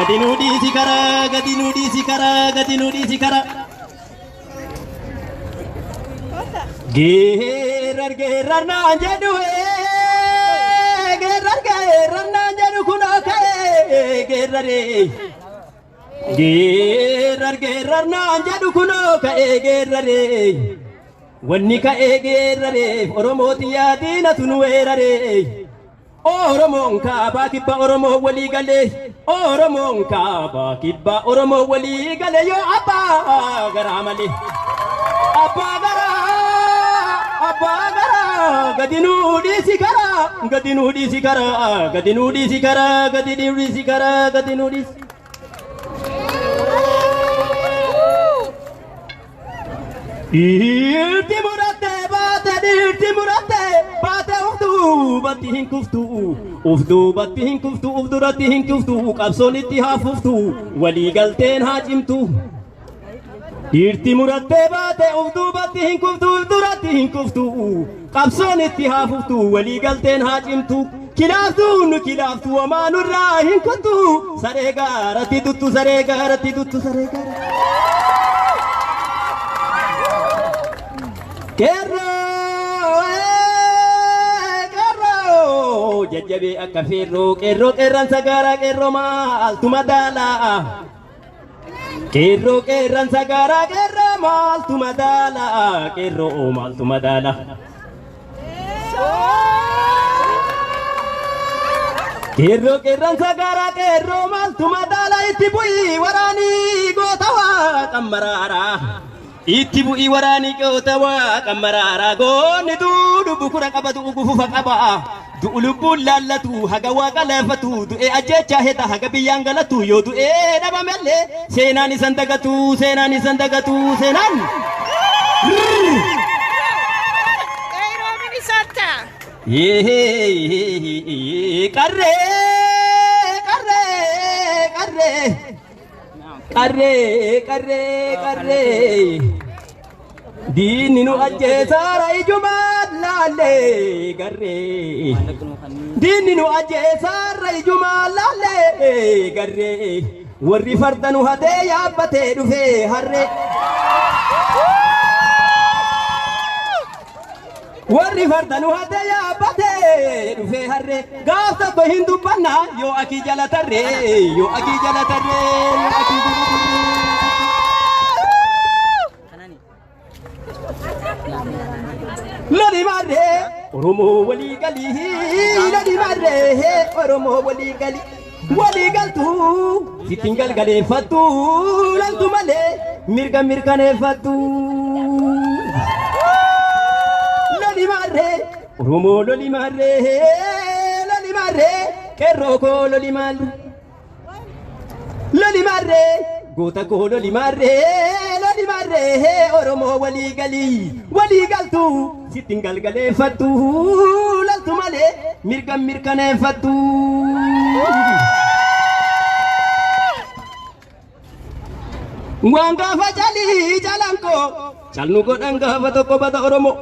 Gadi nuu dhiisi karaa gadi nuu dhiisi karaa gadi nuu dhiisi karaa. Geerar geerar naan jedhu geerar geerar naan jedhu kunoo ka'ee geeraree. Geerar geerar naan jedhu kunoo ka'ee geeraree. Wanni ka'ee geeraree Oromooti yaadiinatu nu weeraree. Oromoon kaabaa kibba Oromoo walii galee Oromoon kaabaa kibba Oromoo walii galee yoo abbaa garaa malee. Abbaa garaa abbaa garaa gadi nuu dhiisi karaa gadi nuu dhiisi karaa gadi nuu dhiisi karaa gadi nuu dhiisi karaa gadi nuu dhiisi. Dhiirti murattee baate dhiirti murattee baate of duubatti hin kuftu of duubatti hin kuftu of duratti hin kuftu qabsoon itti haa fuftu walii galteen haa cimtu. Dhiirti murattee baate of duubatti hin kuftu of duratti hin kuftu qabsoon itti haa fuftu walii galteen haa cimtu. Kilaaftuu nu kilaaftuu homaa nurraa hin kuttu saree gaaratti tuttu saree gaaratti tuttu saree gaaratti. Qeerroo qeerroo jajjabee akka feerroo qeerroo qeerransa gaaraa qeerroo maaltu madaalaa. Qeerroo qeerransa gaaraa qeerroo maaltu madaalaa qeerroo maaltu madaalaa. Qeerroo qeerransa gaaraa qeerroo maaltu madaalaa itti bu'ii waraanii goota waaqa maraaraa. Itti bu'ii waraanii goota waaqa maraaraa goonni duudhu bukura qabatu ugufufa qaba. Du'u lubbuun laallatu haga waaqa laafatu du'ee ajjeechaa heta haga biyyaan galatu yoo du'ee dhabamellee seenaan isan dagatu seenaan isan dagatu seenaan. Qeerroo Minisoota. Qarree qarree qarree qarree qarree qarree diinni nu ajjeesaara ijumaan laallee garree diinni nu ajjeesaara ijumaan laallee garree warri farda nu hatee yaabbatee dhufee harree. Warri farda nu hatee yaabbatee dhufee harree gaaf tokko hin dubbanna yoo akii jala tarree yoo akii jala tarree yoo akii jala tarree. Loli marree Oromoo walii galii loli marree Oromoo walii galii walii galtu sittiin galgaleeffattu laltu malee mirga mirkaneeffattu. Loli marree Oromoo loli marree loli marree qeerroo koo loli marree. Loli marree goota koo loli marree loli marree Oromoo walii galii walii galtu sittiin galgaleeffattu laltu malee mirga mirkaneeffattu. Waan gaafa calii calanqoo calnu godhan gaafa tokko bada Oromoo.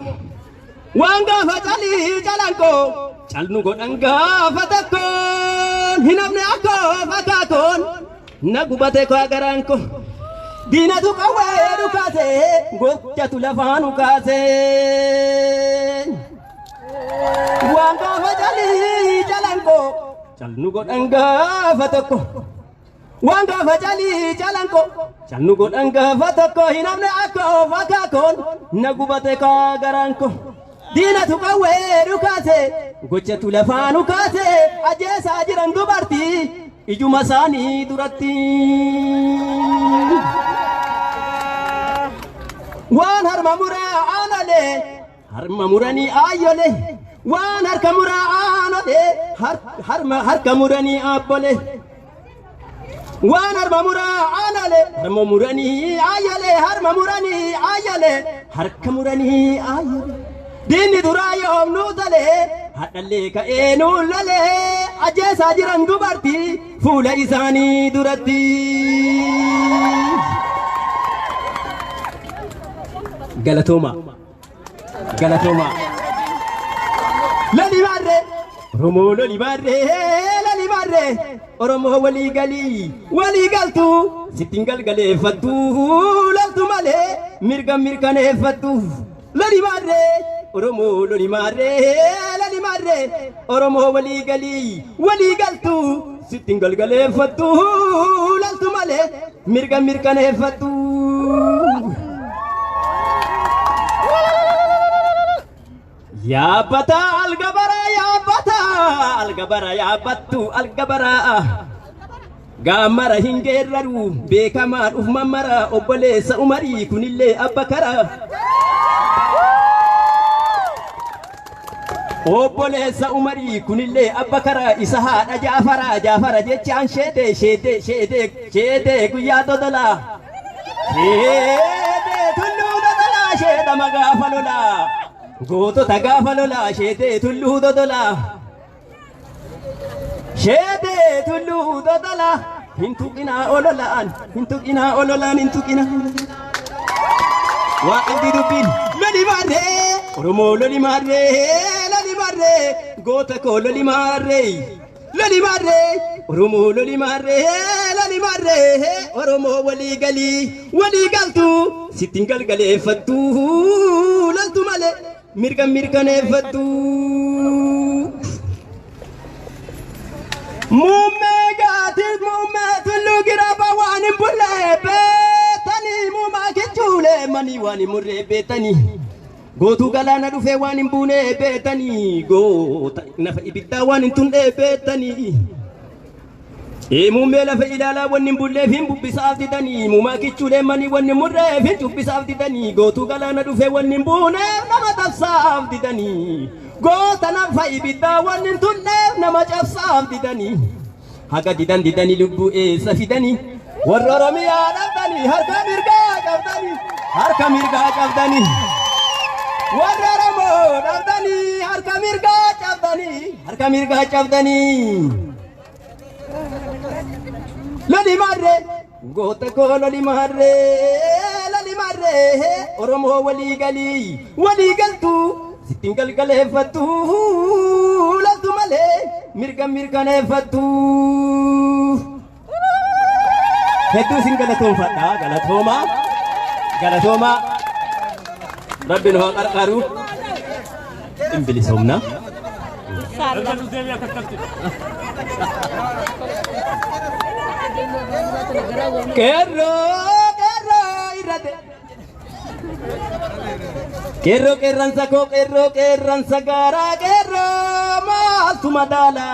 Waan gaafa calii calanqoo calnu godhan gaafa tokkoon hin hafne akkoo fakkaatoon na gubate koo garaan koo. Diinatu qawwee dhukaase gochatu lafaa nu kaase. Waan gaafa calii calanqoo calnu godhan gaafa tokko. Waan gaafa calii calanqoo calnu godhan gaafa tokko hin hafne akkoo fakkaatoon na gubate koo garaan koo. Diinatu qawwee dhukaase gochatu lafaa nu kaase ajjeesaa jiran dubartii ijuma isaanii duratti. Waan harma muraa aanolee harma muranii aayyolee waan harka muraa aanolee harma harka muranii aabbolee. Waan harma muraa aanolee harma muranii aayyolee harma muranii aayyolee harka muranii aayyolee. Diinni duraa yoom nuu tolee hadhallee ka'ee nuu lolee ajjeesaa jiran dubartii fuula isaanii duratti. Galatooma. Galatooma. Loli barree Oromoo loli barree loli barree. maarree Oromoo walii galii walii galtu sittiin galgaleeffattu loltu malee mirga mirkaneeffattu loli maarree Oromoo loli maarree loli maarree Oromoo walii galii walii galtu sittiin galgaleeffattu loltu malee mirga mirkaneeffattu. Yaabbata algabara yaabbata algabara yaabbattu algabara gaamara hin geerraru beekamaa dhufma mara obboleessa umarii kunillee abba kara. Obboleessa umarii kunillee abba kara isa haadha jaafara jaafara jechaan sheedee sheedee sheedee sheedee guyyaa dodolaa. Sheedee tulluu dodolaa sheedama gaafa lolaa. Gootota gaafa lolaa sheedee tulluu dodolaa. Sheedee tulluu dodolaa. Hin tuqinaa ololaan hin tuqinaa ololaan hin tuqinaa ololaan. Waaqni dubbiin loli maarree Oromoo loli maarree loli maarree goota koo loli maarree loli maarree Oromoo loli maarree loli maarree Oromoo walii galii walii galtu sittiin galgaleeffattu loltu malee mirga mirkaneeffattu. Muummee gaatii muummee tulluu giraaba waan hin bulle beetanii muumaa kichuulee manii waan hin murree beetanii. Gootuu galaana dhufee waan hin buune beetanii goota nafa ibiddaa waan hin tunne beetanii. Ee muummee lafa ilaalaa wanni hin bulleef hin bubbisaaf didanii muumaa kichuulee manii wanni hin murreef hin cubbisaaf didanii gootuu galaana dhufee wanni hin buuneef nama tabsaaf didanii. Goota nafa ibiddaa wanni hin tunneef nama cabsaaf didanii. Haga didan didanii lubbuu eessa fidanii warra Oromiyaa dhabdanii harka mirgaa qabdanii harka mirgaa qabdanii. Warra Oromoo dhabdanii harka mirgaa cabdanii harka mirgaa cabdanii. Loli maarree goota koo loli maarree loli maarree Oromoo walii galii walii galtu sittiin galgaleeffattu loltu malee mirga mirkaneeffattu. Hedduu isin galatoomfadha galatoomaa galatoomaa rabbi nu haa qarqaaru hin bilisoomna. Qeerroo qeerroo irratti. Qeerroo qeerransa koo qeerroo qeerransa gaaraa qeerroo maaltu madaala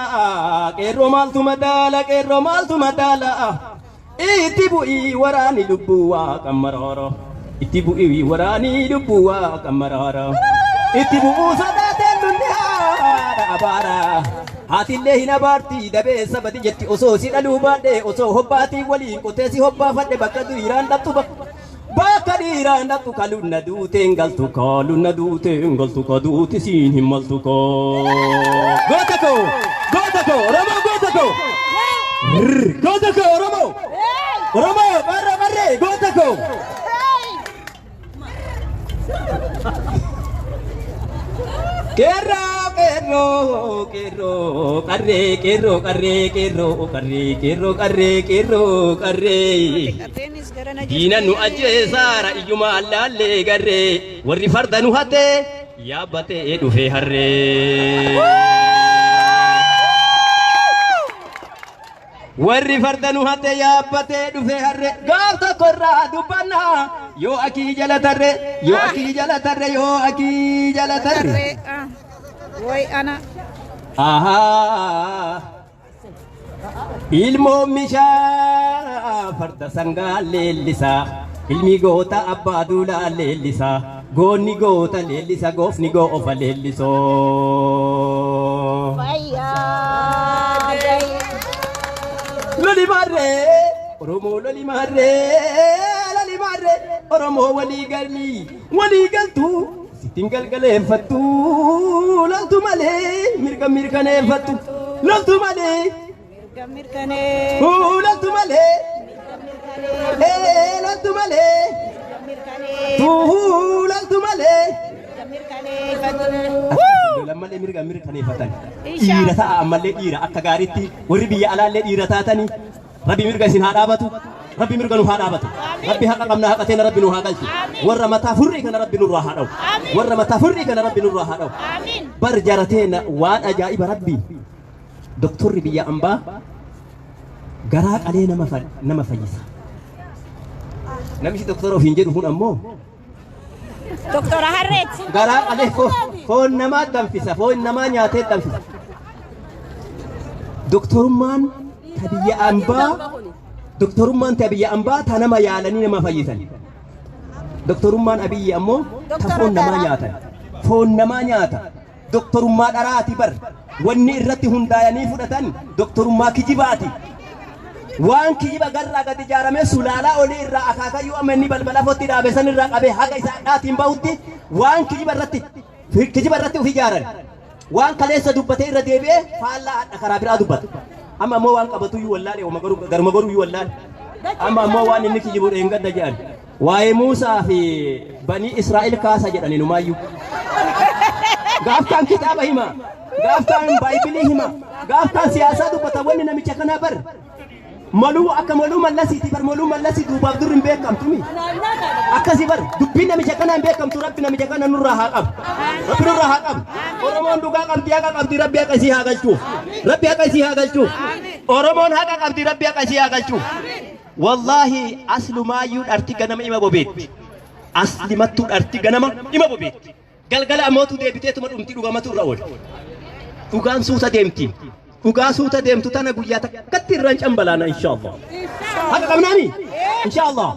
qeerroo maaltu madaala qeerroo maaltu madaala itti bu'ii waraani lubbuu waaqa maraara itti bu'ii waraani lubbuu waaqa maraara itti bu'uu sodaateen lulli haadha abaara haatillee hin abaarti dabee sabati jetti osoo si dhaluu baadhe osoo hobbaatii waliin qotee si hobbaafadhe bakka dhiiraan dhabtu bakka Bakka dhiiraan dhabtu kalunna duuteen galtu kalunna duuteen galtu kaduuti siin hin maltu koo. Goota koo goota koo Oromoo goota koo goota koo Oromoo Oromoo qarra qarree goota koo. Qeerroo qeerroo qeerroo qarree qeerroo qarree qeerroo qarree qeerroo qarree qeerroo qarree. Qarreenis gara na Diina nu ajjeesaara iyyuma allaallee garree warri farda nu hatee yaabbatee dhufee harree. Warri farda nu hatee yaabbatee dhufee harree gaaf tokko irraa dubbannaa yoo akii jala tarree yoo akii jala tarree yoo akii jala tarree. Qarree ah. Way ana. Ahaa. Ilmoon mishaa farda sangaa leellisaa ilmi goota abbaa duulaa leellisaa goonni goota leellisa goofni goofa leellisoo. Fayyaa gahi. Loli maarree Oromoo loli maarree loli maarree Oromoo walii galii walii galtu sittiin galgaleeffattu loltu malee mirga mirkaneeffattu loltu malee Mirga mirkanee. loltu malee loltu malee Mirga mirkanee. loltu malee. Mirga mirkaneeffatu. Ammallee mirga mirkaneeffatan. Dhiira ta'a ammallee, dhiira akka gaariitti. Warri biyya alaallee dhiira taatanii, Rabbi mirga isin haa dhaabatu. Rabbi mirga nu haa dhaabatu. Rabbi haqa qabna, haqa teena Rabbi nu haa galchu. Warra mataa furrii kana Rabbi nurraa haa dha'u. Warra mataa furrii kana Rabbi nurraa haa dha'u. Bar jarateena, waan ajaa'iba Rabbi, doktorri biyya ambaa garaa qalee nama fayyisa. Namichi doktora ofiin jedhu kun ammoo Doktora Harreeti. Garaa qalee foon namaa danfisa, foon namaa nyaatee danfisa. Doktorummaan ta biyya ambaa, doktorummaan ta biyya ambaa ta nama yaalanii nama fayyisan. Doktorummaan Abiyyi ammoo ta foon namaa nyaatan. Foon namaa nyaata. Doktorummaa dharaati bar. Wanni irratti hundaayanii fudhatan doktorummaa kijibaati. Waan kijiba garraa gad ijaaramee sulaalaa olii irraa akaakayyuu amma inni balbala fotti dhaabe san irraa qabee haga isaa dhaatiin bahutti waan kijiba irratti of ijaaran. Waan kaleessa dubbatee irra deebi'ee faallaa hadha karaa biraa dubbata. Amma ammoo waan qabatuyyuu wallaale, garuma goruyyuu wallaale. Amma ammoo waan inni kijibu dheengadda jedhan. Waa'ee Muusaa fi Banii Israa'el kaasa jedhani numaayyuu. Gaafkaan kitaaba hima. Gaafkaan Baaybilii hima. Gaafkaan siyaasaa dubbata. Wanni namicha kanaa bar. Moluu akka moluu mallasiiti bar, moluu mallasii duubaaf durri hin beekamtumi. Akkasii bar dubbiin namicha kanaa hin beekamtu. Rabbi namicha kana nurraa haa qabu. Rabbi nurraa haa qabu. Oromoon dhugaa qabdi, haqa qabdi, Rabbi haqa isii haa galchuuf. Rabbi haqa isii haa galchuuf. Oromoon haqa qabdi, Rabbi haqa isii haa galchuuf. Wallaahi, aslumaayyuu dharti ganama ima bobeetti. Aslimattuu dharti ganama ima bobeetti. Galgala ammootu deebiteetuma dhumti, dhugamatu irra oola. Dhugaan suuta deemti. Dhugaa suuta deemtu tana guyyaa takkatti irraan cambalaana, inshaallah. Haqa qabnaami? Inshaallah.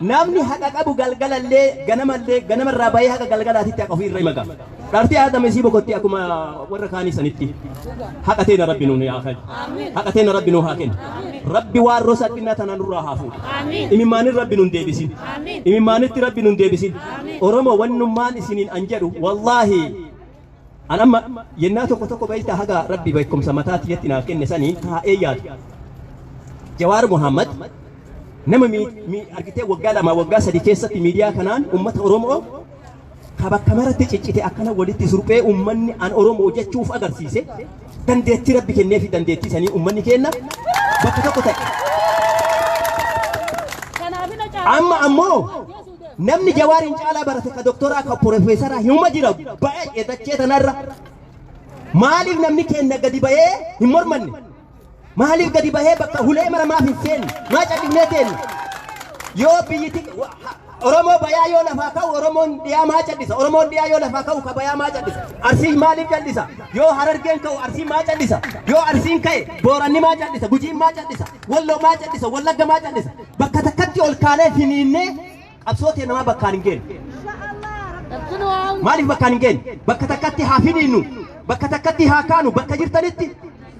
Namni haqa qabu galgalallee ganamallee ganamarraa bahee haqa galgalaatitti haqa ofii irra hima ga'a. Dharti aadama isii bokotti akkuma warra kaanii sanitti. Haqa teena Rabbi nuun haa kennu. Haqa teena Rabbi nuu haa kennu. Rabbi waan rosa xinnaa tana nurraa haa fuudhu. Imimmaanin Rabbi nun deebisin. Imimmaanitti Rabbi nun deebisin. Oromoo, wannummaan isiniin an jedhu, wallaahi, an amma yennaa tokko tokko beektaa, haga Rabbi beekumsa mataa tiyyatti naaf kenne sanii taa'ee yaadu. Jawaar Muhammad nama argitee waggaa 2, waggaa 3 keessatti miidiyaa kanaan uummata Oromoo ka bakka maratti ciccite akkana walitti surphee uummanni an Oromoo jechuuf agarsiise, dandeettii Rabbi kenneefi, dandeettii sanii uummanni kenna bakka tokko ta'e. Amma ammoo namni Jawaariin caalaa barate, ka doktoraa, ka profeesaraa himuma jira ba'ee dachee tanarra. Maaliif namni keenya gadi ba'ee hin mormanne? Maaliif gadi bahee bakka hulee mara maaf hin seenne? Maa callisnee teenne? Yoo biyyiti Oromoo bayaa yoo lafaa ka'u, Oromoon dhiyaa maa callisa? Oromoon dhiyaa yoo lafaa ka'u, ka bayaa maa callisa? Arsiin maaliif callisa? Yoo Harargeen ka'u, Arsiin maa callisa? Yoo Arsiin ka'e, Booranni maa callisa? Gujiin maa callisa? Walloo maa callisa? Wallagga maa callisa? Bakka takkatti ol kaanee finiinnee qabsoo ta'e namaa bakkaan hin geenye. Maaliif bakkaan hin geenye? Bakka takkatti haa finiinnu. Bakka takkatti haa kaanu. Bakka jirtanitti.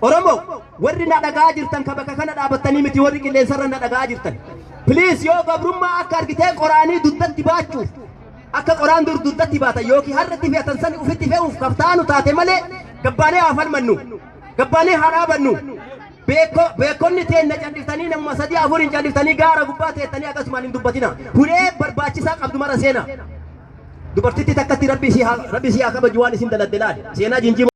Oromoo, warri na dhagaa jirtan, ka bakka kana dhaabattanii miti, warri qilleensarra na dhagaa jirtan. Please, yoo gabrummaa akka argitee qoraanii duddatti baachuuf, akka qoraan dur duddatti baatan yookiin har'atti fe'atan sani ufitti fe'uuf kaftaanu taate malee, gabbaanee haa falmannu. Gabbaanee haa dhaabannu. Beekonni teenna calliftanii, namuma sadii afuriin calliftanii gaara gubbaa teettanii akkasumaan hin dubbatina. Hulee barbaachisaa qabdu mara seena. Dubartitti takkatti, Rabbi isii haa kabaju, waan isin daladde laali. Seenaa jinjii.